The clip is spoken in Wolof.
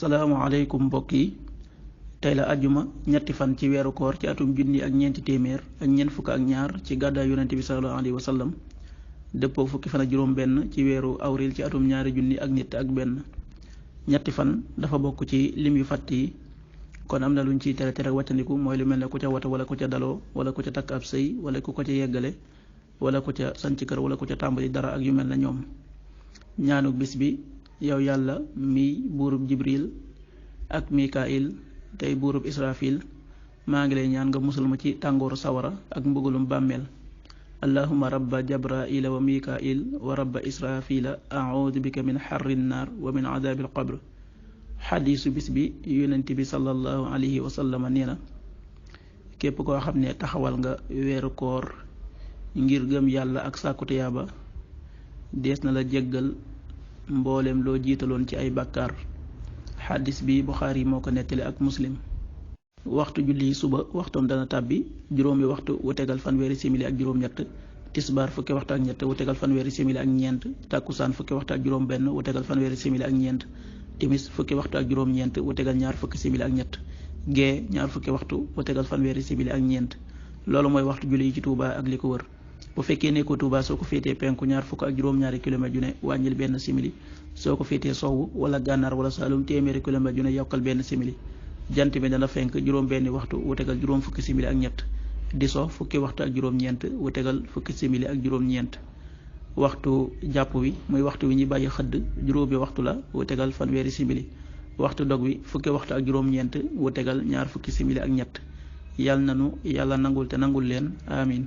salaamaaleykum mbokk yi tey la ajjuma ñetti fan ci weeru koor ci atum junni ak ñeenti téeméer ak ñeent fukk ak ñaar ci gàddaay yonente bi sallallahu alayhi wa sallam dëppoo fukki fan ak juróom benn ci weeru awril ci atum ñaari junni ak nit ak benn ñetti fan dafa bokk ci lim yu fàtt yi kon am na luñ ciy tere tere wàccandiku mooy lu mel ne ku ca wata wala ku ca daloo wala ku ca takk ab sëy wala ku ko ca yeggale wala ku ca sanc kër wala ku ca tàmbali dara ak yu mel ne ñoom ñaanu bis bi yow yàlla mi buurub jibril ak mikail tey buurub israfil maa ngi lay ñaan nga musal ma ci tàngooru sawara ak mbugalum bàmmeel allahumma rabba jabraila wa mikail wa rabba israfila a'udhu bika min xarri nnaar wa min adabil qabr xadiisu bis bi yonent bi sallallahu alayhi wa sallam nee na képp koo xam ne taxawal nga weeru koor ngir gëm yàlla ak sàkku tiyaaba dees na la jéggal mboolem loo jiitaloon ci ay bàkkaar xaddis bi Buxaari moo ko nettali ak muslim waxtu julli suba waxtoom dana tàbbi juróomi waxtu wu tegal fanweeri simili ak juróom-ñett tisbaar fukki waxtu ak ñett wu tegal fanweeri simili ak ñeent tàkkusaan fukki waxtu ak juróom benn wu tegal fanweeri simili ak ñeent timis fukki waxtu ak juróom-ñeent wu tegal ñaar fukki simili ak ñett gee ñaar fukki waxtu wu tegal fanweeri simili ak ñeent loolu mooy waxtu julli yi ci Tuuba ak li ko wër bu fekkee ne ko Tuuba soo ko féetee penku ñaar fukk ak juróom-ñaari kilomètre ju ne wàññil benn simili soo ko féetee sowwu wala gànnaar wala saalum téeméeri kilomètre ju ne yokkal benn simili jant bi dana fenk juróom benni waxtu wu tegal juróom fukki simili ak ñett di so fukki waxtu ak juróom-ñeent wu tegal fukki simili ak juróom-ñeent waxtu jàpp wi muy waxtu wi ñuy bàyyi xëdd juróomi waxtu la wu tegal fanweeri simili waxtu dog wi fukki waxtu ak juróom-ñeent wu tegal ñaar fukki simili ak ñett yàlla nanu yàlla nangul te nangul leen amin